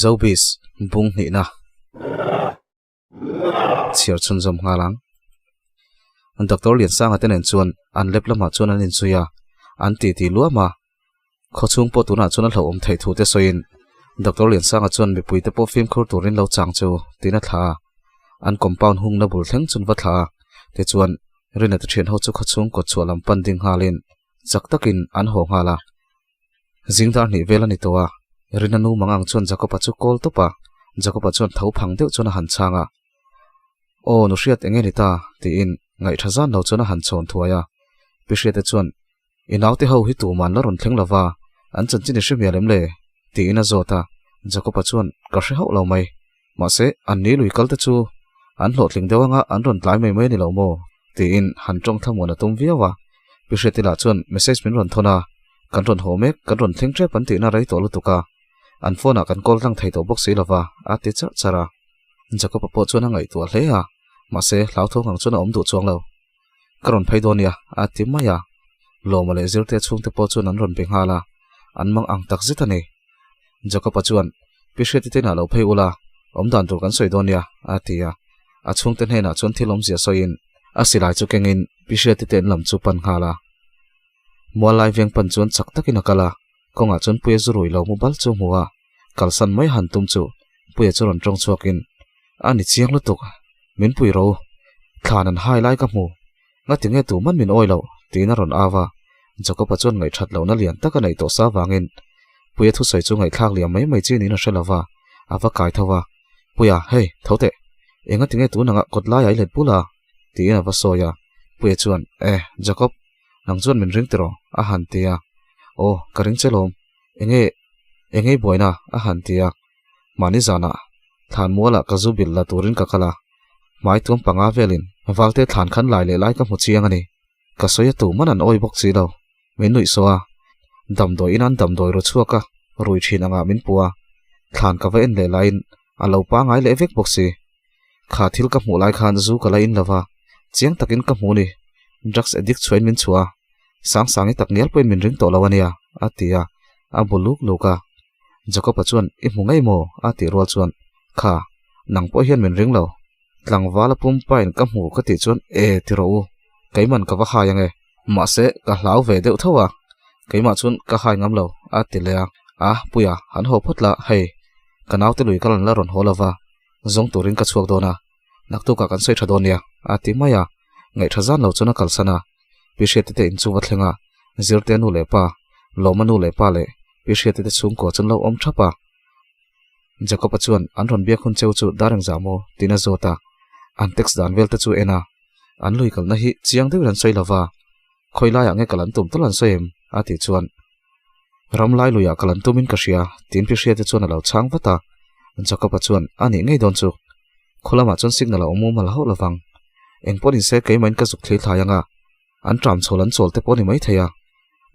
Zobis bung hnihna chhiar chhunzawm nghal ang. Doctor Liansanga te nen chuan an lep lamah chuan an inzui a, an titi luam a. Khawchhung pawh tunah chuan a hlauhawm theih thu te sawiin Doctor Liansanga chuan mipuite pawh fimkhur turin lo chang chu tiin a thla a. An compound hungna bul thleng chun va thla a, tichuan Rina te thianho chu khawchhung kawtchhuah lam pan ding nghalin chak takin an haw nghal a. Zingdar hnih vel a ni tawh a, Rina nu mangang chuan Jacob-a chu call tawp a, Jacob-a chuan tho phang deuh chuan a han chhang a. Aw, nu hriat eng nge ni ta? tiin ngaihtha zan lo chuan a han chhawn thuai a. Pi Hriate chuan, I naute ho hi tuman la rawn thleng lova, an chanchin i hre mial em le? tiin a zawt a, Jacob-a chuan, Ka hre hauh lo mai. Mahse, an ni lui kal te chu an hlawhtling deuh anga an rawn tlai mai mai a ni lo maw? tiin han tawng thlamuan a tum viau a. Pi Hriati lah chuan message min rawn thawn a, Kan rawn haw mek, kan rawn thleng tep an tihna rei tawh lutuk a, an phone ah kan call tlang thei tawh bawk si lova, a ti charh charh a. Jacob-a pawh chuan a ngaihtuah hle a, mahse hlauthawng ang chuan a awm duh chuang lo. Ka rawn phei dawn nia, a ti mai a. Lawma leh Zirte chhungte pawh chuan an rawn be nghal a, an mang ang tak zet a ni. Jacob-a chuan, Pi Hriati te inah lo phei ula, awm dan tur kan sawi dawn nia, a ti a. A chhungte hnenah chuan thil awmzia sawiin a silai chu kengin Pi Hriati te in lam chu pan nghal a. Muallai veng pan chuan chak takin a kal a, kawngah chuan Puia zu rui lo mu bal chu hmu a, kalsan mai han tum chu Puia chu rawn tawng chhuakin, A ni chiang lutuk, min pui ro, thlan an hai lai ka hmu, ngati nge tu man min awi loh? tiin a rawn au a, Jacob-a chuan ngaihthat lohna lian tak a neih tawh sa vangin Puia thusawi chu ngaihthlak liam mai mai chi niin a hre lo va, a va kai tho va, Puia, hei, tho teh, engati nge tun anga kawt lai a i let bul a? tiin a va sawi a, Puia chuan, Eh, Jacob, nang chuan min ring tiraw? a han ti a, Aw, ka ring che lawm, enge, enge i buaina? a han ti a, Mahni zanah thlan mualah ka zu bil la turin ka kal a, hmai tuam panga velin valte thlan khan lai leh lai ka hmu chiang a ni. Ka sawi a tu man an awi bawk si lo. Min nuih saw a, damdawi in an damdawi ru chhuak a, rui thin angah min pu a, thlan ka va en leh laiin a lo pangai leh vek bawk si. Kha thil ka hmuh lai khan zu ka la in lova, chiang takin ka hmu ni. Drugs addict chhuain min chhuah a, Sangsangi tak ngial pawhin min ring tawh lo a nia, a ti a, a bu luk luk a. Jacob-a chuan, I hmu ngei maw? a tih rual chuan, Kha, nang pawh hian min ring lo. Tlangvala pumpain ka hmu ka tih chuan, E, ti rawh u, keiman ka va hai ang e. Mahse, ka hlau ve deuh tho a, keimah chuan ka hai ngam lo, a ti leh a. A, Puia, han haw phawt la, hei, ka naute lui kal an la rawn haw lo va, zawng turin ka chhuak dawn a, naktukah kan sawi tha dawn nia, a ti mai a. Ngaih tha zan lo chuan a kalsan a. Pi Hriati te inchung a thleng a, Zirte nu leh pa, Lawma nu leh pa leh Pi Hriati te chhungkua chuan lo awm thap a. Jacob-a chuan an rawn biak hun cheu chu dar engzah maw? tiin a zawt a, an text dan vel te chu en a, an lui kalna hi chiang deuhin an sawi lova, khawi laiah nge kal an tum tal an sawi em? a tih chuan Ramlai luiah kal an tumin ka hria tiin Pi Hriati chuan a lo chhang vat a, Jacob-a chuan a nih ngei dawn chu. Khaw lamah chuan signal a awm mumal hauh lovang. Eng pawh ni se keimahin ka zuk thli thlai anga an tram chhawl an chawl te pawh a ni maithei a.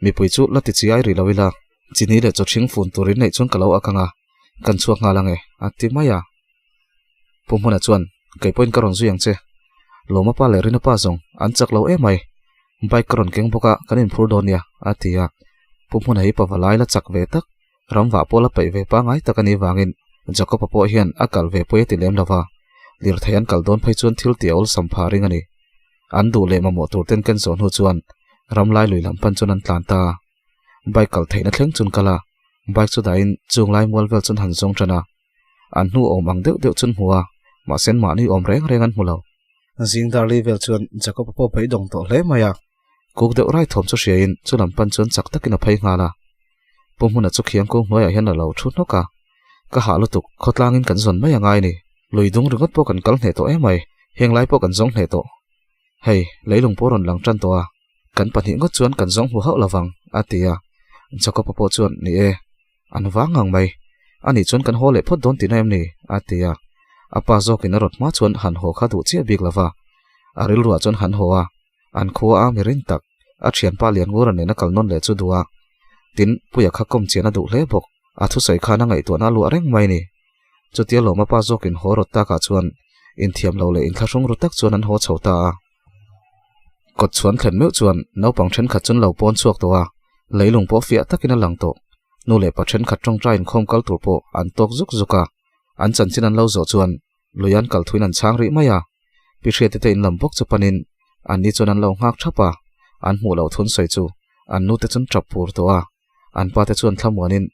Mipui chu la ti chi ai rih lo ila, chini leh chaw ṭhing fun turin neih chuan ka lo ak anga kan chhuak nghal ange a ti mai a. Pu Hmuna chuan kei pawhin ka rawn zui ang che. Lawma pa leh Rina pa zawng an chak lo em mai. Bike ka rawn keng bawk a kan inphur dawn nia a ti a. Pu Hmuna hi pavalai la chak ve tak Ramvah pawh la peih ve pangai tak a nih vangin Jacob-a pawh hian a kal ve pawi a ti lem lo va, lirthei an kal dawn phei chuan thil tih a awlsam phah ring a ni. An duh leh mamawh tur ten ken zawh hnu chuan ramlai lui lam pan chuan an tlan ta a. Bike kal theihna thleng chun kal a, bike chu dahin chung lai mual vel chuan han zawng tan a. An hnu awm ang deuh deuh chun hmu a, mahse an mahni awm reng reng an hmu lo. Zing darli vel chuan Jacob-a pawh beidawng tawh hle mai a. Kuk deuh rai thawm chu hriain chu lam pan chuan chak takin a phei nghal a. Pu Hmuna chu khiang kung hnuaiah hian a lo thu hnawk a. Ka hah lutuk, khawtlangin kan zawn mai a ngai ni. Lui dung ringawt pawh kan kal hneh tawh em mai, heng lai pawh kan zawng hneh tawh. Hei, leilung pawh rawn lang tan tawh a, kan pahnih ngawt chuan kan zawng hmu hauh lovang, a ti a. Jacob-a pawh chuan, Ni e, an vang ngang mai. Anih chuan kan haw leh phawt dawn tihna em ni? a ti a. A pa zawkin a rawt hma chuan han haw kha duh chiah bik lova. A rilruah chuan han haw a, an khua a mi rin tak, a thianpa Lianngura nena kal nawn leh chu duh a. Tin, Puia kha kawm chian a duh hle bawk. A thusawi khan a ngaihtuahna a luah reng mai ni. Chutia lawma pa zawkin haw rawt takah chuan inthiam lo leh inthlahrung ru tak chuan an haw chho ta a. Kawt chhuan thlen meuh chuan naupang thenkhat chu an lo pawn chhuak tawh a, leilung pawh fiah takin a lang tawh. Nu leh pa thenkhat tawngtai inkhawm kal tur pawh an tawk zuk zuk a, an chanchin an lo zawh chuan lui an kal thuin an chhang rih mai a. Pi Hriati te inlam bawk chu panin anni chuan an lo nghak thap a, an hmuh loh thun sawi chu an nute chu an tap pur tawh a. An pa te chuan thlamuanin,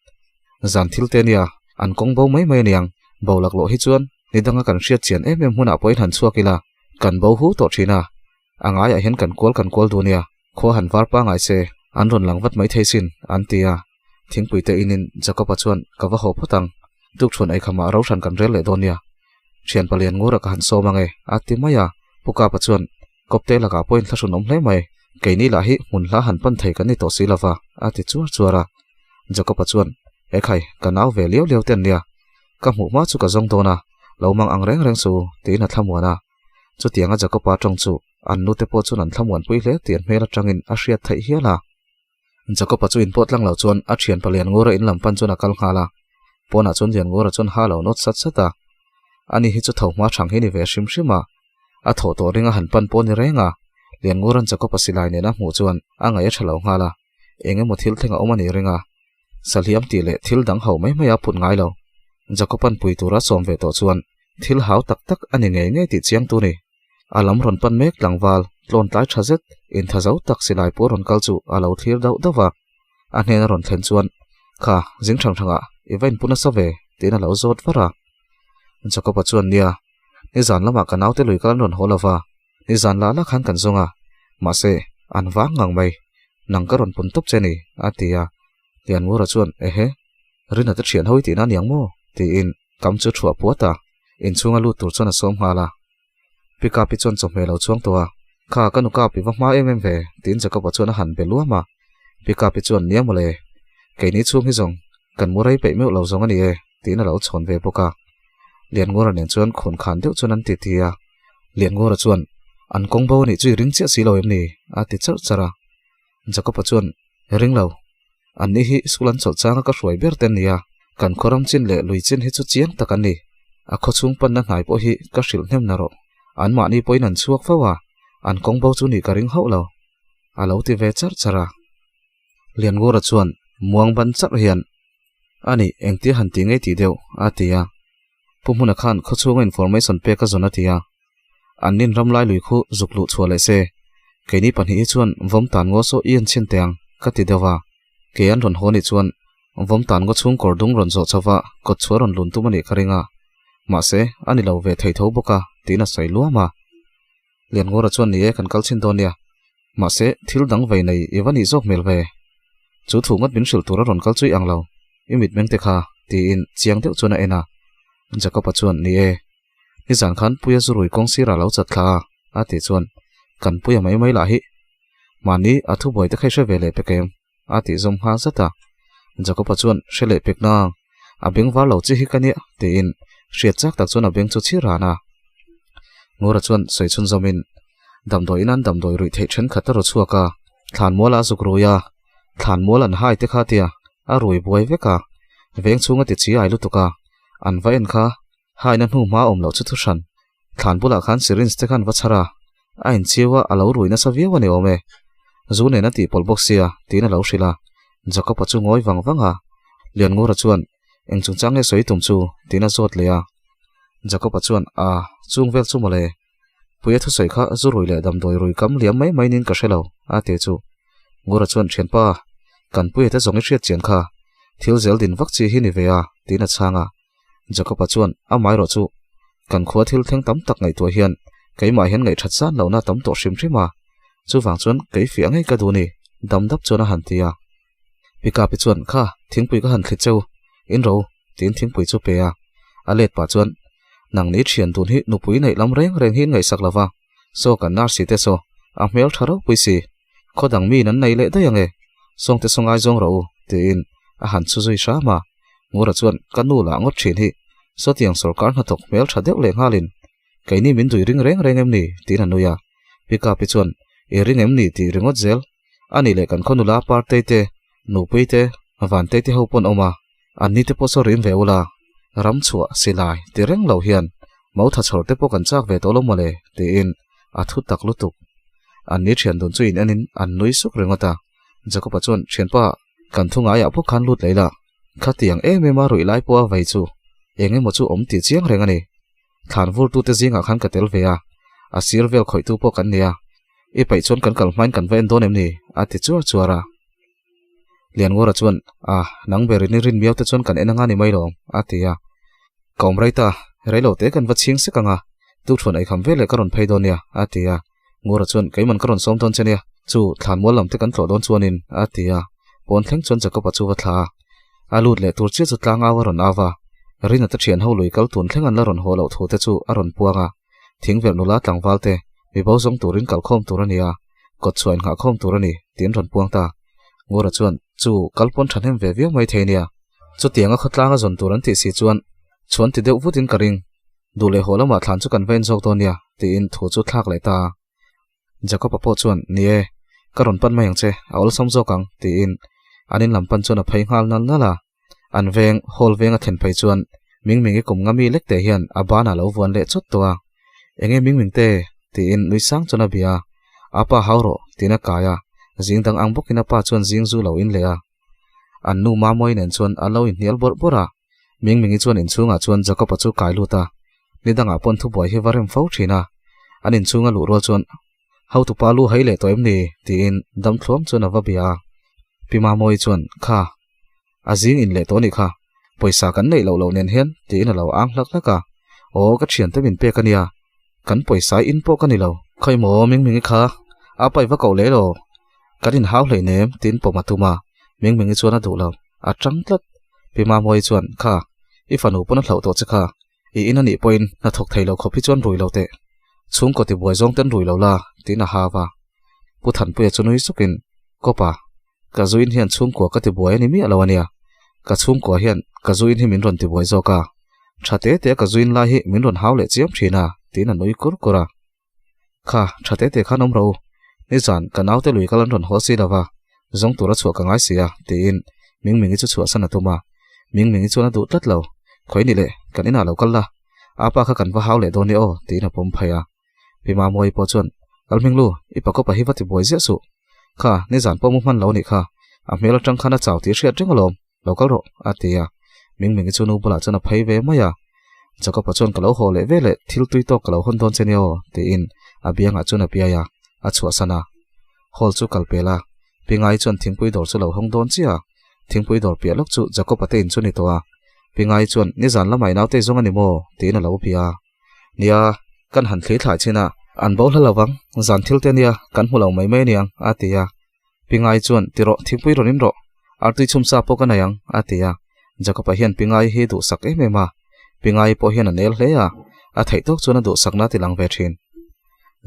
Zan thil te nia, an kawng bo mai mai aniang, bo laklawh hi chuan ni danga kan hriat chian em em hmunah pawhin han chhuak ila, kan bo hu tawh thin a, a ngaiah hian kan kual kan kual duh nia, khua han var pangai se, an rawn lang vat mai thei sin, an ti a. Thingpui te inin Jacob-a chuan, Ka va haw phawt ang, tukṭhuan eikhama ro hran kan rel leh dawn nia, thian palian ngura ka han sawm ange, a ti mai a. Pu Kapa chuan, Kawpte lakah pawhin thlahrun awm hle mai, keini lah hi hmun hla han pan thei kan ni tawh si lova, a ti chuar chuar a. Jacob-a chuan, He khai, ka nau ve liau liau te an nia, ka hmuh hma chu ka zawng dawn a, lo mang ang reng reng su, tiin a thlamuan a. Chutianga Jacob-a tawng chu an nute pawh chuan an thlamuanpui hle tih an hmel atangin a hriat theih hial a. Jacob-a chu inpawh tlang lo chuan a thian palian ngura in lam pan chuan a kal nghal a, pawnah chuan Lianngura chuan ha lo nawt sat sat a. Ani hi chu tho hma thang hi ni ve hrim hrim a, a thawh tawh ringa han pan pawh ni reng a. Lianngura'n Jacob-a silai nena hmuh chuan a ngaih a tha lo nghal a, eng emaw thil thleng a awm a ni ring a. Sahliam tih leh thil dang ho mai mai a phut ngai lo. Jacob-a'n pui tura sawm ve tawh chuan thil hau tak tak a ni ngei ngei tih chiang tu ni. A lam rawn pan mek tlangval, tlawn tlai tha zet, intha zo tak silai pawh rawn kal chu a lo thlir dauh dauh va. A hnena rawn thlen chuan, Kha, zing thang thangah i va inpu nasa ve, tiin a lo zawt var a. Jacob-a chuan, Nia, nizan lamah ka naute lui kal an rawn haw lo va, nizan lah lah khan kan zawng a, mahse, an vang ngang mai, nang ka rawn pun tawp che ni, a ti a. Lianngura chuan, Ehe, Rina te thian ho i tihna aniang maw? tiin kam chu thuah puat a, inchhunga lut tur chuan a sawm nghal a. Pickup hi chuan chawhmeh lo chhuang tawh a, Kha ka nu kap i va hma em em ve, tiin Jacob-a chuan a han be luam a. Pickup hi chuan, Nia mawle, keini chhung hi zawng kan mu rei peih meuh lo zawng a ni e, tiin a lo chhawn ve bawk a. Lianngura nen chuan khun khan deuh chuan an ti ti a. Lianngura chuan, An kawng bo a nih chu i ring chiah si lo em ni? a ti charh charh a. Jacob-a chuan, Ring lo, Anni hi school an chawlh changa ka hruai ber te an ni a, kan khaw ram chin leh lui chin hi chu chiang tak an ni. A khaw chhung panna hnai pawh hi ka hrilh hnem na rawh. Anmahni pawhin an chhuak fo a, an kawng bo chu nih ka ring hauh lo. A lo ti ve charh charh a. Lianngura chuan muang ban charh hian, A nih, engtia han ti ngei tih deuh, a ti a. Pu Hmuna khan khaw chhunga information pek a zawn a ti a. An nin ram lai lui khu zuk luh chhuah leh se, keini pahnih hi chuan vawm tan ngaw saw i en chhin teh ang, ka ti deuh a. Kei an rawn haw nih chuan vawm tan ngaw chhung kawr dung rawn zawh chauh va kawt chhuah rawn lun tum a nih ka ring a. Mahse, a ni lo ve thei tho bawk a, tiin a sawi luam a. Lianngura chuan ni e kan kal chhin dawn nia. Mahse, thil dang vei nei i va nih zawk hmel ve. Chu thu ngawt min hrilh tur a rawn kal chui ang lo, i mitmeng te kha, tiin chiang deuh chuan a en a. Jacob-a chuan, Ni e, nizan khan Puia zu rui kawng sirah lo chat thla a, a tih chuan, Kan Puia mai mai lah hi. Mahni a thubuai te kha i hre ve leh pek em? a tih zawm nghal zat a. Jacob-a chuan, Hre leh pek nang, a beng var lo chi hi ka nia, tiin hriat chak tak chuan a beng chu chhir ran a. Ngura chuan sawi chhun zawmin, Damdawi in an damdawi ruih theih thenkhat a raw chhuak a, thlanmual a zuk rui a, thlanmual an hai te kha tia a rui buai vek a, veng chhung a ti chi ai lutuk a, an va en kha haina hnu hma awm loh chu thu hran. Thlan bulah khan syringe te khan va chhar a, a inchiu a, a lo rui nasa viau a ni awm e. Zu nen a tih pawlh bawk sia, tiin a lo hrilh a. Jacob-a chu ngawi vang vang a, Lianngura chuan, Eng chungchang nge sawi tum chu? tiin a zawt leh a. Jacob-a chuan, A, chung vel chu mawle. Puia thusawi kha zu rui leh damdawi rui kam liam mai mai niin ka hre lo, a ti chu. Ngura chuan, Thianpa, kan Puia te zawng i hriat chian kha, thil zel din vak chi hi ni ve a, tiin a chhang a. Jacob-a chuan, Amaherawh chu, kan khua thil thleng tam tak ngaihtuah hian keimah hian ngaihthat zan lohna tam tawh hrim hrim a, chuvang chuan kei fiah ngei ka duh ni, dam dap chuan a han ti a. Pikapi chuan, Kha, thingpui ka han thlit cheu, in ro, tiin thingpui chu pe a. A let pah chuan, Nang ni thian dun hi nupui neih lam reng reng hi in ngaihsak lo va, saw kan nurse te saw, a hmel tha ropui si, khaw dang miin an nei leh daih ange, sawngte saw ngaizawng rawh u, tiin a han chhu zui hram a. Ngura chuan, Ka nu lah ngawt thin hi, sawtiang sawrkar hnathawk hmel tha deuh leh nghalin, keini min dui ring reng reng em ni? tiin a nui a. Pikapi chuan, I ring em ni? tih ringawt zel. A nih leh kan khaw nula Partei te, Nupui te, Vantei te ho pawn awm a, an ni te pawh saw rim ve ula, ram chhuah silai ti reng lo hian Mautha chhawr te pawh kan chak ve tawh lo mawle tiin a thu tak lutuk. An ni thian dun chu in enin an nui suk ringawt a, Jacob-a chuan thianpa kan thu ngaiah pawh khan lut leh ila, khatiang em em a ruih lai pawha vei chu eng emaw chu awm tih chiang reng a ni. Thlan vurtute zingah khan ka tel ve a, a sir vel khawihtu pawh kan ni a, i paih chuan kan kal hmain kan va en dawn em ni? a ti chuar chuar a. Lianngura chuan, A, nang berin i rin miau te chuan kan en anga ni mai lo, a ti a. Ka awm rei ta, rei lo te kan va chhing sek anga, tukṭhuan eikham vel leh ka rawn phei dawn nia, a ti a. Ngura chuan, Keiman ka rawn sawm dawn che nia, chu thlanmual lam te kan tlawh dawn chuanin, a ti a. Pawn thleng chuan Jacob-a chu va thla a. A lut leh tur chiah chu tlangau a rawn au va. Rina te ṭhian ho lui kal tun thleng an la rawn haw loh thu te chu a rawn puang a. Thingvelh nula tlangval te, mi bo zawng turin kalkhawm tur a ni a. Kawt chhuah innghahkhawm tur a ni, tiin rawn puang ta. Ngura chuan, Chu, kal pawn thahnem ve viau mai thei nia. Chutianga khawtlanga zawn tur an tih si chuan, chhuan ti deuh vutin ka ring. Duh leh haw lamah thlan chu kan va en zawk dawn nia, tiin thu chu thlak leh ta a. Jacob-a pawh chuan, Ni e, ka rawn pan mai ang che, a awlsam zawk ang, tiin an in lam pan chuan a phei nghal nal nal a. An veng, hall veng a thlen phei chuan Mingmingi kum nga mi lek te hian a banah lo vuan leh chawt tawh a. Enge Mingming te? tiin nui sang chuan a bia a. A pa hau rawh, tiin a kai a. Zing dang ang bawkin a pa chuan zing zu lo in leh a. An nu Mamawii nen chuan a lo inhnial bawrh bawrh a. Mingmingi chuan inchhungah chuan Jacob-a chu kai lut a. Ni dangah pawn thubuai hi va rem fo thin a. An inchhunga luh rual chuan Hotupa lu hai leh tawh em ni? tiin dam thluam chuan a va bia a. Pi Mamawii chuan, Kha, a zing in leh tawh a nih kha, pawisa kan neih loh loh nen hian tiin a lo ang hlak hlak a. Aw, ka thiante min pek a nia, kan pawisa in pawh ka ni lo. Khawi maw, Mingmingi kha a pai va koh leh lo, kan inhau hlei nem tiin pawm a tum a, Mingmingi chuan a duh lo, a tang tlat. Pi Mamawii chuan, Kha, i fanu pawn a hlauh tawh che kha, I in a nih pawhin hna thawk thei lo khawp hi chuan rui lo teh. Chhungkaw tibuai zawng ten rui lo la, tiin a hau a. Pu Thanpuia chu nui sukin, Kawpa, ka zu in hian chhungkua ka tibuai a ni miah lo a nia. Ka chhungkua hian ka zu in hi min rawn tibuai zawk a. Tha te te a ka zu in lai hi min rawn hau leh chiam thin a, tiin a nui kur kur a. Kha, tha te te khan awm rawh u. Nizan, ka naute lui kal an rawn haw si lo va, zawng tura chhuah ka ngai si a, tiin Mingmingi chu chhuahsan a tum a. Mingmingi chuan a duh tlat lo. Khawi ni le, kan inah lo kal la. Apa kha kan va hau leh dawn nia aw, tiin a pawm phei a. Pi Mamawii pawh chuan, Kalhminglu, i pakawpa hi va ti buai ziah suh. Kha, nizan pawh mu hman lo nih kha. A hmel atang khan a chau tih hriat reng alawm. Lo kal rawh, a ti a. Mingmingi chu nu bulah chuan a phei ve mai a. Jacob-a chuan ka lo haw leh ve leh thil tui tawk ka lo hawn dawn che nia aw, tiin a biangah chuan a piai a, a chhuahsan a. Hall chu kal pel a. Pingai chuan thingpui dawr chu lo hawng dawn chiah a. Thingpui dawr piah lawk chu Jacob-a te in chu ni tawh a. Pingai chuan nizan lamah i naute zawng a ni maw? tiin a lo bia a. Nia, kan han thli thlai chin a, an bo hla lo vang, zan thil te nia, kan hmu lo mai mai aniang, a ti a. Pingai chuan, Ti rawh, thingpui rawn in rawh, artui chhum sa pawh ka nei ang, a ti a. Jacob-a hian Pingai hi duhsak em em a, Pingai pawh hian a nel hle a, a theih tawk chuan a duhsakna a ti lang ve thin.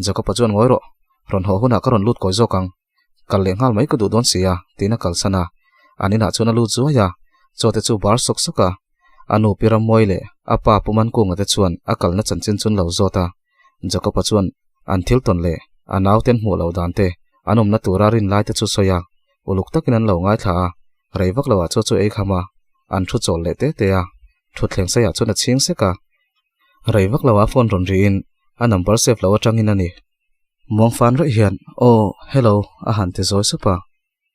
Jacob-a chuan, Ngawi rawh, rawn haw hunah ka rawn lut kawi zawk ang, kal leh nghal mai ka duh dawn si a, tiin a kalsan a. An inah chuan a lut zuai a, chaw te chu bar sawk sawk a. A nu Pi Rammawi leh a pa Pu Mankunga te chuan a kalna chanchin chu an lo zawt a. Jacob-a chuan an thil tawn leh a nauten hmuh loh dan te, an awmna tura rin lai te chu sawi a, uluk takin an lo ngaithla a, rei vak loah chaw chu ei kham a, an thu chawl leh te te a, thutthleng saiah chuan a chhing sek a. Rei vak loah phone rawn riin a number save lo atangin a ni. Muangfan reuh hian, Aw, hello, a han ti zawi sup a.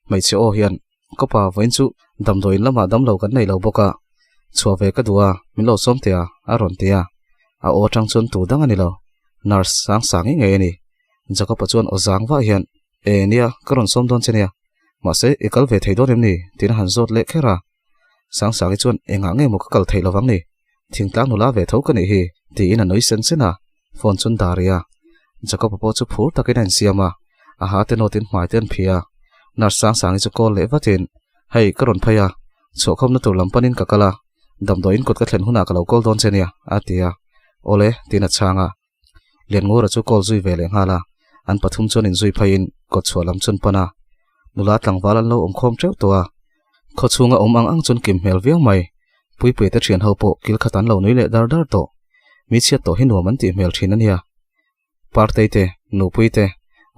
Hmeichhe aw hian, Ka pa, vawiin chu damdawiin lamah damlo kan nei lo bawk a, chhuah ve ka duh a, min lo sawm teh a, a rawn ti a. A aw atang chuan tu dang a ni lo, nurse sang sang i ngei a ni. Jacob-a chuan aw zang vah hian, E nia, ka rawn sawm dawn che nia, mahse i kal ve thei dawn em ni? tiin a han zawt leh kher a. Sang Sangi chuan, Engah nge maw ka kal theih lovang ni? Thingtlang nula ve tho ka nih hi, tiin a nui sen sen a, phone chuan dar i a. Jacob-a pawh chu phur takin a insiam a, a ha te nawtin hmai te an phih a. Nurse Sang Sangi chu call leh vatin, Hei, ka rawn phei a, chhuahkhawmna tur lam panin ka kal a, damdawiin kut ka thlen hunah ka lo call dawn che nia, a ti a. Awle, tiin a chhang a. Lianngura chu call zui ve leh nghal a, an pathum chuan inzui pheiin kawt chhuah lam chuan pan a. Nula tlangval an lo awm khawm teuh tawh a, khaw chhunga awm ang ang chuan kim hmel viau mai. Puipuia te thian ho pawh kil khat an lo nui leh dar dar tawh. Mi chhiat tawh hi nuam an tih hmel thin a nia. Partei te, Nupui te,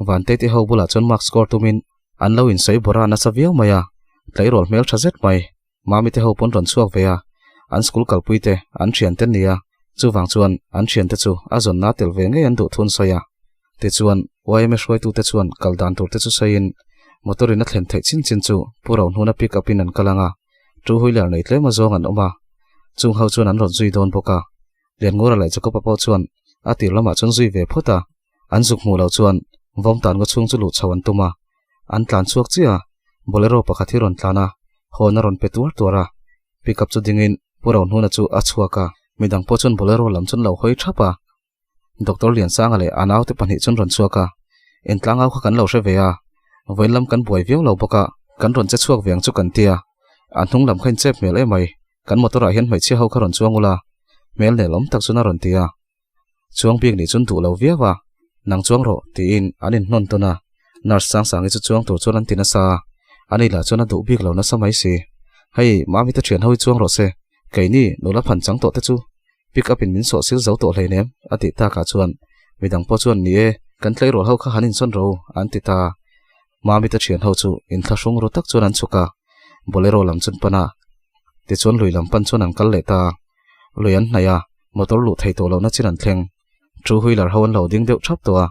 Vantei te ho bulah chuan mark score tumin an lo insawi bawrh a nasa viau mai a. Tleirawl hmel tha zet mai. Mami te ho pawn rawn chhuak ve a, an school kalpui te an thian te nia, chuvang chuan an thian te chu a zawnna tel ve ngei an duh thun sawi a. Tichuan, yma hruaitute chuan kal dan tur te chu sawiin motor in a thlen theih chin chin chu Pu Rohnuna pick up in an kal ang a, two wheeler nei tlem azawng an awm a, chung ho chuan an rawn zui dawn bawk a. Lianngura leh Jacob-a pawh chuan a tir lamah chuan zui ve phawt a, an zuk hmuh loh chuan vawm tan ngaw chhung chu luh chho an tum a, an tlan chhuak chiah a, Bolero pakhat hi rawn tlan a, hawn a rawn pe tuar tuar a, pickup chu dingin Pu Rohnuna chu a chhuak a, midang pawh chuan Bolero lam chuan lo hawi thap a. Doctor Liansanga leh a naute pahnih chuan rawn chhuak a, Entlangau kha kan lo hre ve a, vawiin lam kan buai viau lo bawk a, kan rawn che chhuak ve ang chu kan ti a, a hnung lam kha in chep hmel emai, kan motor ah hian hmeichhia ho kha rawn chuang ula, hmel nelawm tak chuan a rawn ti a. Chuang bik nih chuan duh lo viau a, nang chuang rawh tiin an inhnawn tawn a, nurse Sangsangi chu chuang tur chuan an ti nasa a, ani lah chuan a duh bik lo nasa mai si. Hei, Mami te thian ho hi chuang rawh se, keini nula phan chang tawh te chu pick up in min sawh sil zo tawh hleinem a tih takah chuan midang pawh chuan ni e, kan tleirawl ho kha han insawn ro an ti ta. Mami te thian ho chu inthlahrung ru tak chuan an chhuk a, Bolero lam chun pan a, tichuan lui lam pan chuan an kal leh ta. Lui an hnaih a, motor luh thei tawh lohna chin an thleng. Two wheeler ho an lo ding deuh thap tawh a,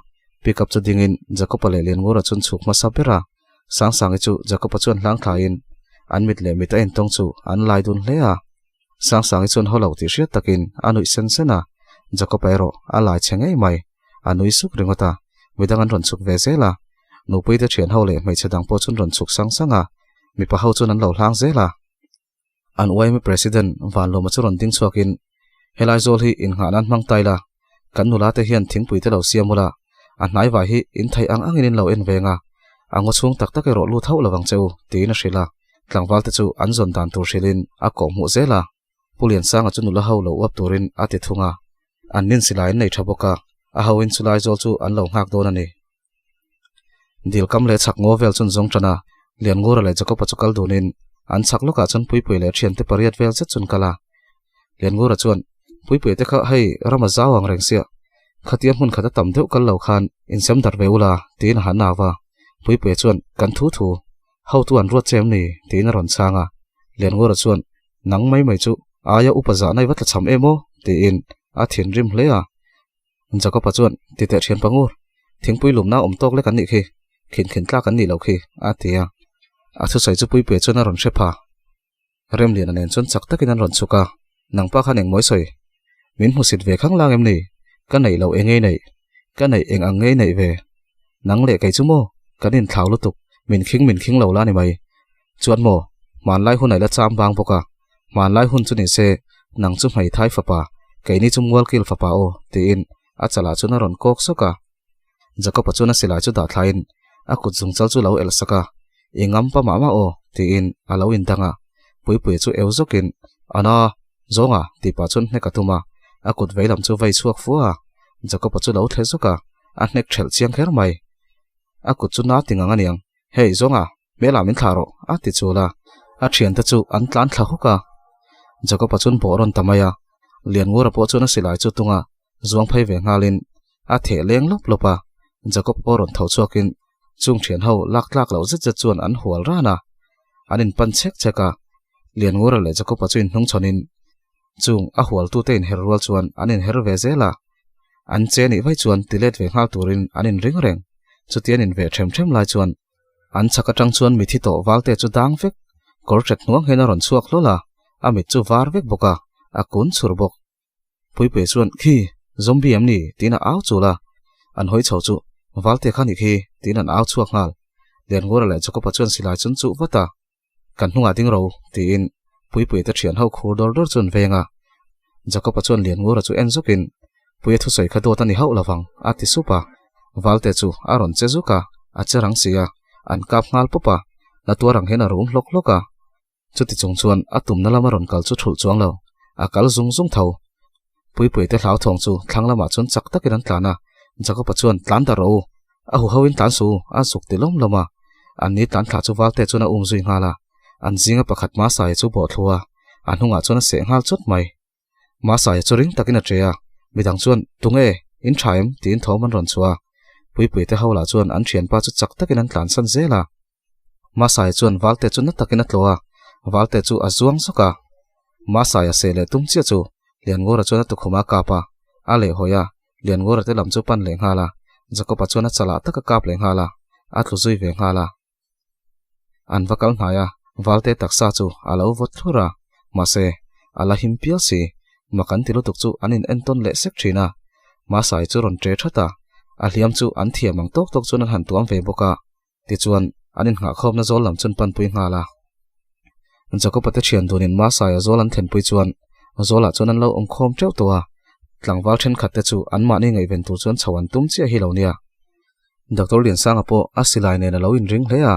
pickup chu dingin Jacob-a leh Lianngura chuan chhuk hmasa ber a, Sangsangi chu Jacob-a chuan hlang thlaiin an mit leh mit a intawng chu an lai dun hle a. Sangsangi chuan haw lo tih hriat takin a nuih sen sen a, Jacob-a erawh a lai chhe ngei mai, a nui suk ringawt a, midang an rawn chhuk ve zel a, nupuite thian ho leh hmeichhe dang pawh chuan rawn chhuk sang sang a, mipa ho chuan an lo hlang zel a. An yma President Vanlawma chu rawn ding chhuakin, Helai zawl hi innghah nan hmang tai la, kan nula te hian thingpui te lo siam ula, a hnaivai hi in theih ang angin in lo en veng a, a ngaw chhung tak tak erawh lut hauh lo vang che u, tiin a hrilh a. Tlangval te chu an zawn dan tur hrilhin a kawh hmuh zel a, Pu Liansanga chu nula ho lo uap turin a ti thung a. An nin silai an nei tha bawk a, a hoin chulai zawl chu an lo nghak dawn a ni. Dil kam leh chhak ngaw vel chuan zawng tan a, Lianngura leh Jacob-a chu kal dunin an chhak lawkah chuan Puipuia leh a thiante pariat vel zet chuan kal a. Lianngura chuan, Puipuia te kha hei rama zau ang reng sia, khatia hmun khat a tam deuh kal lo khan insem darh ve ula, tiin a han au a. Puipuia chuan, Kan thu thu, hotu an ruat che em ni? tiin a rawn chhang a. Lianngura chuan, Nang mai mai chu aia upa zahna i va tla cham em aw? tiin a thinrim hle a. Jacob-a chuan, Ti teh thian pangur, thingpui lumna awm tawk lek an nih khi, khin khin tlak an nih loh khi, a ti a. A thusawi chu Puipuia chuan a rawn hre pha. Remliana nen chuan chak takin an rawn chhuk a, Nangpa khan engmawi sawi? Min hmusit ve khang lang em ni? Ka neih loh engei neih? Ka neih eng ang ngei neih ve? Nang leh kei chu maw? Kan inthlau lutuk, min khing min khing lo la ni mai. Chuan maw, hmanlai hun a ila cham vang bawk a, hmanlai hun chu ni se, nang chu hmeithai fapa, keini chu mualkil fapa aw, tiin a chalah chuan a rawn kawk sawk a. Jacob-a chuan a silai chu dah thlaiin a kut zungchal chu lo elh sak a, I ngam pa mah mah aw, tiin a lo indang a. Puipuia chu eu zawkin, Ana, zawnga, tih pah chuan hnek a tum a, a kut veilam chu vei chhuak fua a. Jacob-a chu lo thle zawk a, a hnek ṭhelh chiang kher mai. A kut chu na ti ngang a niang. Hei, zawnga, Hmelah min thlah rawh, a ti chul a. A thiante chu an tlan thla huk a. Jacob-a chuan bawh rawn ta mai a. Lianngura pawh chuan a silai chu tung a, zuang phei ve nghalin a theh leng lawp lawp a. Jacob pawh rawn tho chhuakin chung thian ho lak tlak loh zet zet chuan an hual ran a. An inpan chek chek a. Lianngura leh Jacob-a chu inhnungchhawnin chung a hualtute inher rual chuan an inher ve zel a. An che nih vaih chuan ti let ve nghal turin an inring reng. Chuti an inveh ṭhem ṭhem lai chuan An chhak atang chuan mithi tawh valte chu dang vek, kawr ṭet hnuang hian a rawn chhuak hlawl a, a mit chu var vek bawk a, a kun chhur bawk. Puipuia chuan, Khi, zombie em ni? tiin a au chul a, an hawi chho chu, Valte kha ni khi, tiin an au chhuak nghal. Lianngura leh Jacob-a chuan silai chun chuh vat a, Kan hnungah ding ro, tiin Puipuia te thian ho khur dawr dawr chu an veng a. Jacob-a chuan Lianngura chu en zukin, Puia thusawi kha dawt a ni hauh lovang, a ti sup a. Valte chu a rawn che zuk a, a che rang si a, an kap nghal pawp a, la tuar ang hian a rum hlawk hlawk a. Chuti chung chuan a tumna lama rawn kal chu thulh chuang lo, a kal zung zung tho. Puipuia te hlauthawng chu thlang lamah chuan chak takin an tlan a, Jacob-a chuan tlan ta rawh u, a hu hoin tlan su a zuk ti lawm lawm a, an ni tlan thlah chu Valte chuan a um zui nghal a, an zinga pakhat Masaia chu bawh thlu a, a hnungah chuan a seh nghal chawt mai. Masaia chu ring takin a che a, midang chuan Tunge, in tha em? tiin thawm an rawn chhuah a, Puipuia te ho lah chuan an thianpa chu chak takin an tlansan zel a. Masai chuan Valte chu na takin a tlawh a, Valte chu a zuang zawk a. Masai a seh leh tum chiah chu Lianngura chuan a tukhum a kap a, a lehhawi a, Lianngura te lam chu pan leh nghal a, Jakob-a chuan a chalah tak a kap leh nghal a, a tlu zui ve nghal a. An va kal hnai a, Valte taksa chu a lo vawt thlur a, mahse, a la him pial si, mak an ti lutuk chu an in entawn leh sek thin a. Masai chu rawn ṭe that a, a hliam chu an thiam ang tawk tawk chuan an han tuam ve bawk a. Tichuan, an innghahkhawmna zawl lam chun panpui nghal a. Jakob-a te thian dunin Masaia zawl an thlenpui chuan zawlah chuan an lo awm khawm teuh tawh a, tlangval thenkhat te chu anmahni ngaihven tur chuan chho an tum chiah hi lo nia. Doctor Liansanga pawh a silai nen a lo inring hle a,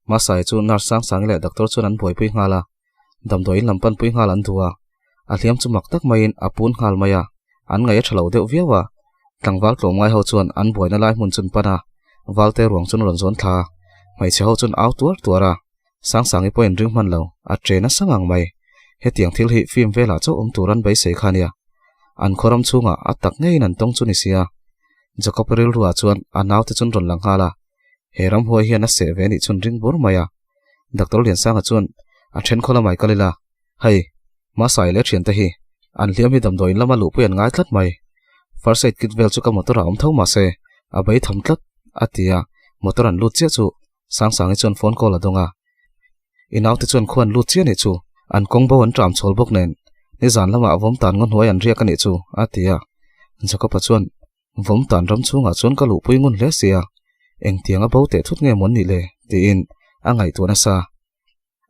Masaia chu nurse Sangsangi leh doctor chuan an buaipui nghal a, damdawiin lam panpui nghal an duh a, a hliam chu mak tak maiin a pun nghal mai a, an ngaih a tha lo deuh viau a. Tlangval tlawmngai ho chuan an buaina lai hmun chun pan a, Valte ruang chun rawn zawn thla a, hmeichhe ho chun au tuar tuar a, Sangsangi pawh inring hman lo, a che nasa ngang mai. Hetiang thil hi film velah chauh awm tur an beisei kha nia. An khaw ram chhungah a tak ngeiin an tawng chu ni sia. Jacob rilruah chuan a naute chun rawn lang nghal a, he ramhuai hian a seh ve nih chun ring bur mai a. Doctor Liansanga chuan a then khaw lamai kal ila, hei, Masai leh thiante hi an hliam hi damdawiin lama luhpui an ngai tlat mai. First aid kit vel chu ka motor ah awm tho mahse a bei tham tlat, a ti a, motor an lut chiah chu Sangsangi chuan phone call a dawng a. I naute chuan khuan lut chiah nih chu, an kawng bo an tram chhawl bawk nen, nizan lamah vawm tan ngaw hnuai an riak a nih chu, a ti a. Jacob-a chuan Vawm tan ram chhungah chuan ka luhpui ngun hle sia, engtiang a bo teh thut nge mawn nih le? tiin a ngaihtuah nasa.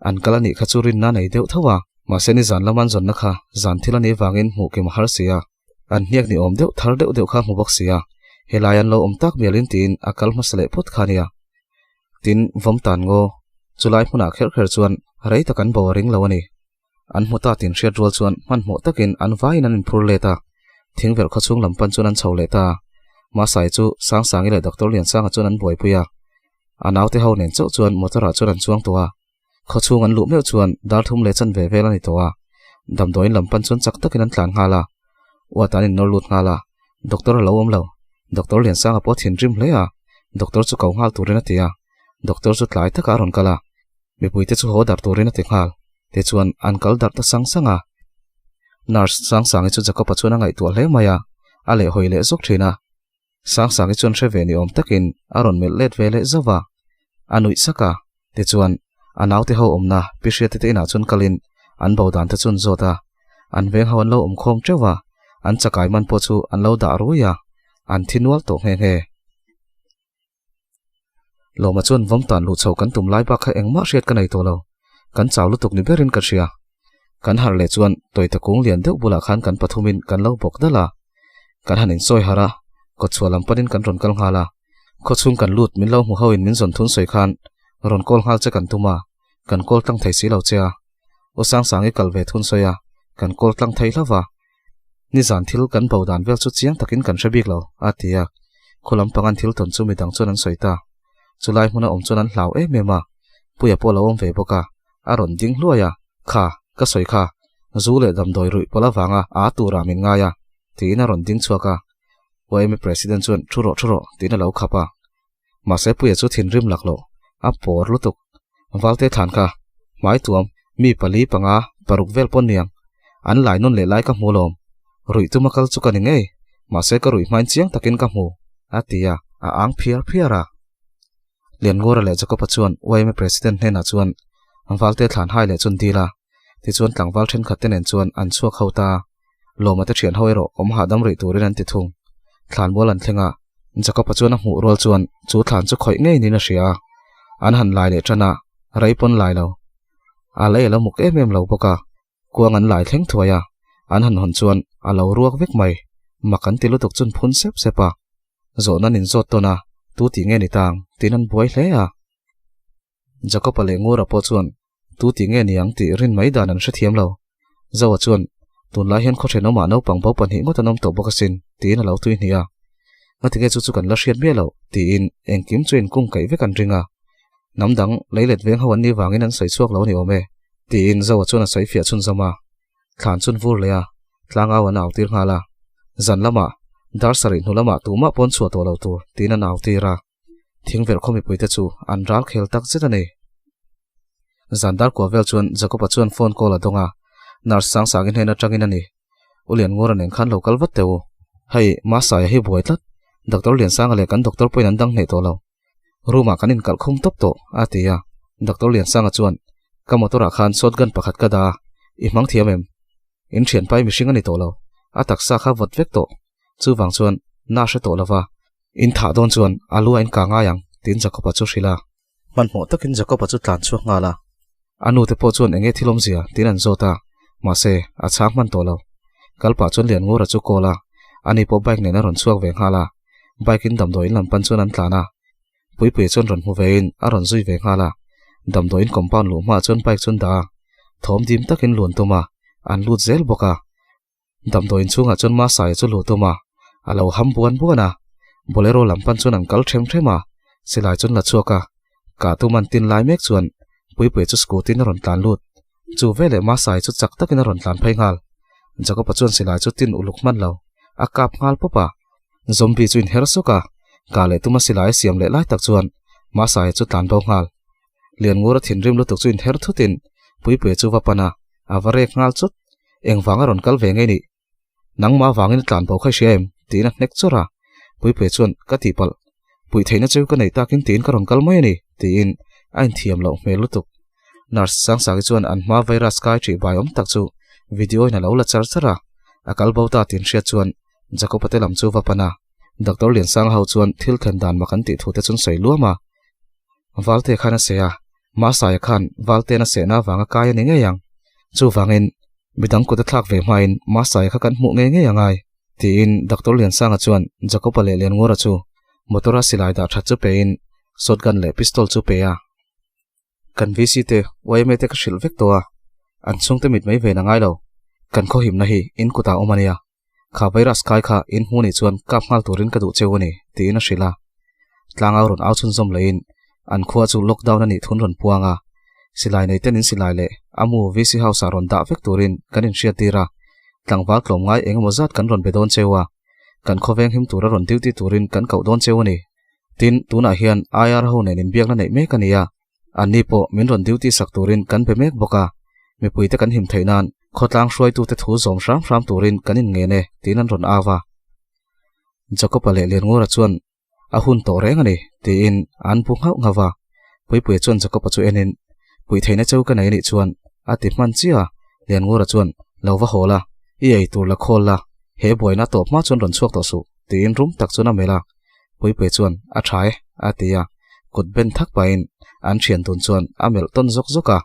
An kal a nih kha chu rinna nei deuh tho a, mahse nizan lama an zawnna kha zan thil a nih vangin hmuh kim a har sia, an hniak ni awm deuh thar deuh deuh kha hmu bawk sia, helai an lo awm tak mialin tiin a kal hmasa leh phawt kha nia. Tin, vawm tan ngaw, chulai hmunah kher kher chuan rei tak an bo a ring lo a ni. An hmu ta tin hriat rual chuan hmanhmawh takin an vaiin an inphur let a, thingverh khaw chhung lam pan chuan an chho leh ta. Masai chu Sangsangi leh Doctor Liansanga chuan an buaipui a, a naute ho nen chauh chuan motor ah chuan an chuang tawh a. Khaw chhung an luh meuh chuan dar thum leh chanve vel a ni tawh a, damdawiin lam pan chuan chak takin an tlan nghal a, uat an innawr lut nghal a, Doctor a lo awm lo. Doctor Liansanga pawh a thinrim hle a, Doctor chu ko nghal turin a ti a, Doctor chu tlai takah a rawn kal a, Mipuite chu haw darh turin a ti nghal. Tichuan, an kal darh ta sang sang a. Nurse Sangsangi chu Jacob-a chuan a ngaihtuah hle mai a, a lehhawi leh zawk thin a. Sangsangi chuan hre ve ni awm takin a rawn melh let ve leh zauh a. A nuih sak a. Tichuan, a naute ho awmna Pi Hriati te inah chuan kalin an bo dan te chu an zawt a. An veng ho an lo awm khawm teuh a, an chakai man pawh chu an lo dah rui a, an thi nual tawh nghe nghe. Lawma chuan vawm tan luh chho kan tum lai bak kha engmah hriat ka nei tawh lo. Kan chau lutuk ni berin ka hria. Kan harh leh chuan tawita kung lian deuh bulah khan kan pathumin kan lo bawk dal a. Kan han insawi harh a, kawtchhuah lam panin kan rawn kal nghal a. Khawchhung kan lut min lo hmu hoin min zawn thun sawi khan rawn call nghal che kan tum a, kan call tlang thei si lo che a. U Sangsangi kal ve thun sawi a, kan call tlang thei hlauh va. Nizan thil kan bo dan vel chu chiang takin kan hre bik lo, a ti a. Khu lampang an thil tawn chu midang chuan an sawi ta. Chulai hmuna awm chuan an hlau em em a. Puia pawh a lo awm ve bawk a, a rawn ding hluai a, Kha, ka sawi kha, zu leh damdawi ruih pawlh avanga aa turah min ngai a, tiin a rawn ding chhuak a. YMA President chuan thu rawh thu rawh tiin a lo khap a. Mahse Puia chu thinrim lak loh, a pawr lutuk. Valte thlan kha, hmai tuam, mi pali panga paruk vel pawn niang. An lai nawn leh lai ka hmu lawm. Ruih tuma kal chu ka ni ngei, mahse ka ruih hmain chiang takin ka hmu, a ti a, a ang phiar phiar a. Lianngura leh Jacob-a chuan YMA President hnenah chuan Valte thlan hai leh chun dil a, tichuan tlangval thenkhat te nen chuan an chhuak ho ta. Lawma te thian ho erawh awm hahdam rih turin an ti thung. Thlanmual an thleng a, Jacob-a chuan a hmuh rual chuan chu thlan chu khawih ngei niin a hria a. An han lai leh tan a, rei pawn lai lo. A lei a lo muk em em lo bawk a, kuang an lai thleng thuai a, an han hawn chuan a lo ruak vek mai. Mak an ti lutuk chun phun sep sep a. Zawhna an inzawt tawn a, tu tih nge ni tang tiin an buai hle a. Jacob-a leh Ngura pawh chuan tu tih nge ni ang tih rin mai dan an hrethiam lo. Zoa chuan, Tunlai hian khaw thenawmah naupang bo pahnih ngawt an awm tawh bawk asin, tiin a lo tui hnih a. Ngatinge chu chu kan la hriat miah loh, tiin engkim chu inkung kaih vek an ring a. Hnam dang lei let veng ho an nih vangin an sawi chhuak lo a ni awm e, tiin Zoa chuan a sawi fiah chhunzawm a. Thlan chun vur leh a, tlangau an au tir nghal a. Zan lamah, dar sarih hnu lamah tumah pawn chhuah tawh lo tur, tiin an au tir a. Thingverh khaw mipuite chu an ral khel tak zet a ni. Zan dar kua vel chuan Jacob-a chuan phone call a dawng a, nurse Sangsangin hnen atangin a ni. U Lianngura nen khan lo kal vat teh u. Hei, Masaia hi buai tlat. Doctor Liansanga leh kan doctor pawhin an dang hneh tawh lo. Room ah kan inkalh khum tawp tawh, a ti a. Doctor Liansanga chuan, Ka motor ah khan shotgun pakhat ka dah a, i hmang thiam em? In thianpai mihring a ni tawh lo, a taksa kha vawt vek tawh. Chuvang chuan, na hre tawh lova, in thah dawn chuan a lu a inka ngai ang, tiin Jacob-a chu hrilh a. Hmanhmawh takin Jacob-a chu tlan chhuak nghal a. A nute pawh chuan enge thil awmzia tiin an zawt a, mahse, a chhang hman tawh lo. Kal pah chuan Lianngura chu call a, ani pawh bike nen a rawn chhuak ve nghal a. Bike in damdawiin lam pan chuan an tlan a. Puipuia chuan rawn hmu vein a rawn zui ve nghal a. Damdawiin compound luh hmaah chuan bike chu an dah a, thawm dim takin luan tum a, an lut zel bawk a. Damdawiin chhungah chuan Masaia chu luh tum a, a lo ham buan buan a. Bolero lam pan chuan an kal them them a, silai chuan la chhuak a. Kah tum an tin lai mek chuan Puipuia chu scooty in a rawn tlan lut. Chu veleh Masaia chu chak takin a rawn tlan phei nghal. Jacob-a chuan silai chu tin uluk hman lo, a kap nghal pawp a. Zombie chu inher sawk a, kah leh tuma silai a siam leh lai tak chuan Masaia chu tlan bo nghal. Lianngura thinrim lutuk chu inher thutin Puipuia chu va pan a, a va rek nghal chawt. Engvang a rawn kal ve ngei nih? Nangmah vangin a tlan bo kha i hria em? tiin a hnek chawrh a. Puipuia chuan, Ka tihpalh. Puih theihna chu ka nei takin tiin ka rawn kal mai a ni, tiin a inthiam loh hmel lutuk. Nurse Sangsaki chuan an hma virus kai ṭih bai awm tak chu video in a lo la char char a. A kal bo ta tih an hriat chuan Jacob-a te lam chu va pan a. Doctor Liansanga ho chuan thil thlen dan mak an tih thu te chu an sawi luam a. Valte khan a seh a, Masaia khan Valte'n a sehna avanga kai a ni ngei ang. Chuvangin, midang kut a thlak ve hmain Masaia kha kan hmuh ngei ngei a ngai, tiin Doctor Liansanga chuan Jacob-a leh Lianngura chu motor-a silai dah that chu pein shotgun leh pistol chu pe a. Kan VC te, yma te ka hrilh vek tawh a, an chhungte mit mai ven a ngai lo. Kan khawhimna hi in kutah awm a nia. Kha virus kai kha in hmu nih chuan kap nghal turin ka duh cheu a ni, tiin a hrilh a. Tlangau rawn au chhunzawm leiin an khua chu lockdown a nih thun rawn puang a. Silai nei ten in silai leh a mu VC House ah rawn dah vek turin kan inhriat tir a. Tlangval tlawmngai eng emaw zat kan rawn be dawn cheu a. Kan khawveng him tura rawn duty turin kan koh dawn cheu a ni. Tin, tunah hian IR ho nen inbiakna neih mek a ni a. Anni pawh min rawn duty sak turin kan be mek bawk a, mipuite kan him theih nan khawtlang hruaitute thu zawm hram hram turin kan inngen e tiin an rawn au a. Jacob-a leh Lianngura chuan a hun tawh reng a ni tiin an bu nghauh nghauh a. Puipuia chuan Jacob-a chu enin, Puih theihna cheu ka nei anih chuan a ti hman chiah a, Lianngura chuan lo va haw la, i ei tur la khawl la, he buaina tawp hma chuan rawn chhuak tawh suh tiin rum tak chuan a melh a. Puipuia chuan a tha e a ti a, kut ben thak pahin an thian dun chuan a melh tawn zawk zawk a,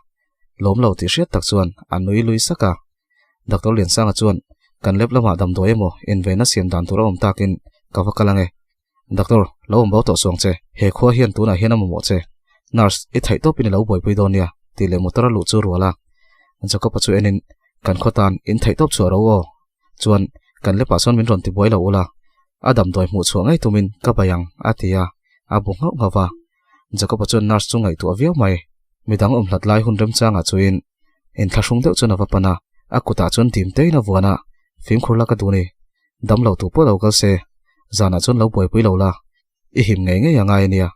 lawm lo tih hriat tak chuan a nui lui sak a. Doctor Liansanga chuan kan lab lamah damdawi emaw invenna siam dan tur a awm takin ka va kal ange. Doctor, lo awm bo tawh suang che, he khua hian tunah hian a mamawh che. Nurse, i theih tawpin i lo buaipui dawn nia tih leh motor a luh chu rual a. Jacob-a chu enin kan khaw tan in theih tawp chhuah ro aw. Chuan, kan lepah sawn min rawn tibuai lo ula, a damdawi hmuh chhuah ngei tumin ka bai ang, a ti a, a bu nghauh nghauh va. Jacob-a chuan nurse chu ngaihtuah viau mai. Midang awm hlat lai hun remchangah chuin inthlahrung deuh chuan a va pan a, a kutah chuan dim tein a vuan a, Fimkhur la ka duh ni, dam lo tu pawh lo kal se, zanah chuan lo buaipui lo la, I him ngei ngei a ngai a nia,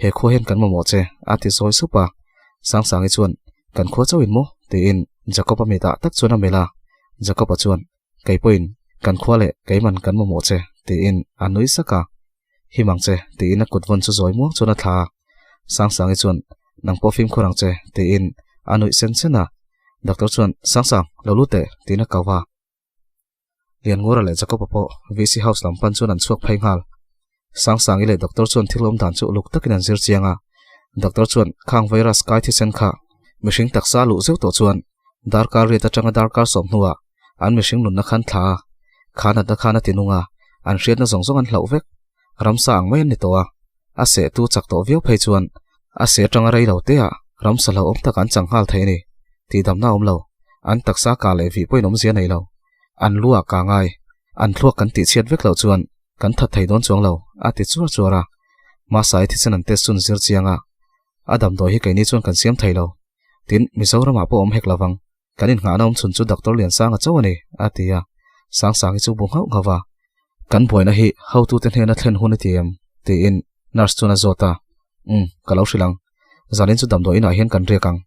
he khua hian kan mamawh che, a ti zawi sup a. Sangsangi chuan, Kan khua chauhin maw? tiin Jacob-a mitah tak chuan a melh a. Jacob-a chuan, Kei pawhin kan khua leh keiman kan mamawh che, tiin a nui sak a. Him ang che, tiin a kut vawn chu zawi muang chuan a thla a. Sangsangi chuan, Nang pawh fimkhur ang che, tiin a nuih sen sen a. Doctor chuan, Sangsang, lo lut teh, tiin a kau a. Lianngura leh Jacob-a pawh VC House lam pan chuan an chhuak phei nghal. Sangsangi leh Doctor chuan thil awm dan chu uluk takin an zir chiang a. Doctor chuan khang virus kai thisen kha mihring taksa luh zeuh tawh chuan darkar riat atanga darkar sawm hnuah an mihring nunna khan thla a, kha natna khan a ti nung a, an hriatna zawng zawng an hlauh vek. Ramsa ang mai an ni tawh a, a sehtu chak tawh viau phei chuan a seh atanga rei lo teah ramsa hlauhawm tak an chang nghal thei a ni. Tihdamna a awm lo. An taksa kah leh vih pawhin awmzia nei lo. An lu ah kah ngai. An thluak kan tihchhiat vek loh chuan kan that thei dawn chuang lo, a ti chuar chuar a. Mahse thisen an test chun zir chiang a, a damdawi hi keini chuan kan siam thei lo. Tin, Mizoramah pawh awm hek lovang. Kan innghahna awm chhun chu Doctor Liansanga chauh a ni, a ti a. Sangsangi chu bu nghauh nghauh a. Kan buaina hi hotute hnena thlen hun i ti em? tiin nurse chuan a zawt a. Umm, ka lo hrilh ang. Zalin chu damdawi inah hian kan riak ang.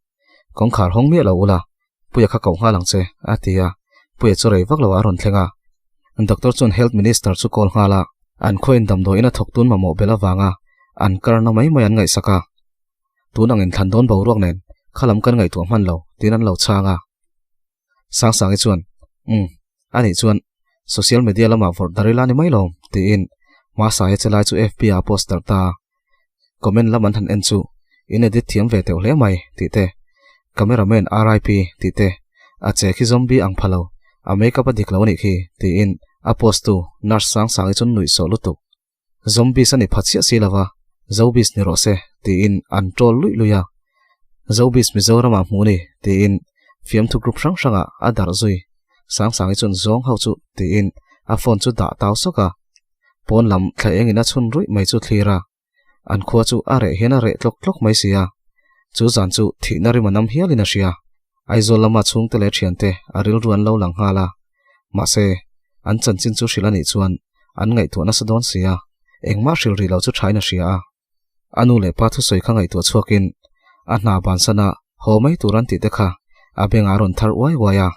Kawngkhar hawng miah lo ula, Puia kha koh nghal ang che, a ti a. Puia chu rei vak lo a rawn thleng a. Doctor chuan Health Minister chu call nghal a, an khawiin damdawiin a thawk tun mamawh bel avanga an karna mai mai an ngaihsak a. Tun ang inthlan dawn boruak nen kha lam kan ngaihtuah hman lo, tiin an lo chhang a. Sangsangi chuan, Umm, anih chuan social media lamah vawrh dar ila ni mai lo, tiin Hmasaia che lai chu FB ah a post darh ta a. Comment lam an han en chu, In edit thiam ve teuh hle mai, tih te, Cameraman RIP, tih te, A che khi zombie ang pha lo, a makeup a dik lo anih khi, tiin a post tu nurse Sangsangi chu nuihsawh lutuk. Zombies a ni pha chiah si lova, Zobis ni rawh se, tiin an troll luih luih a. Zobis Mizoramah hmuh ni, tiin fiamthu group hrang hrangah a darh zui. Sangsangi chuan zawng ho chu, tiin a phone chu dah tau sawk a. Pawn lam thla engin a chhun ruih mai chu thlir a. An khua chu a reh hian a reh tlawk tlawk mai si a. Chu zan chu thihna rim a nam hialin a hria. Aizawl lama chhungte leh thiante a rilru an lo lang nghal a, mahse, an chanchin chu hrilh a nih chuan an ngaihtuah nasa dawn si a, engmah hrilh rih lo chu thain a hria a. A nu leh pa thusawi kha ngaihtuah chhuakin a hna bansana haw mai tur an tih te kha a bengah a rawn thar uai uai a.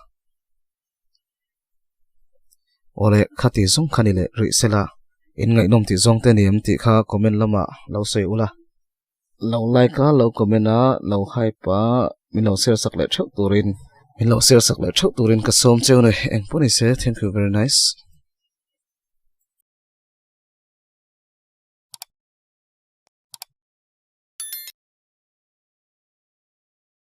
Awle, khati zawng kha ni leh rih sela, in ngaihnawm tih zawng te ni em tih kha comment lamah lo sawi ula. Lo like a, lo comment a, lo hype a, min lo share sak leh theuh turin. Min lo share sak leh theuh turin ka sawm cheu ni. Engpawh ni se, thank you very nice.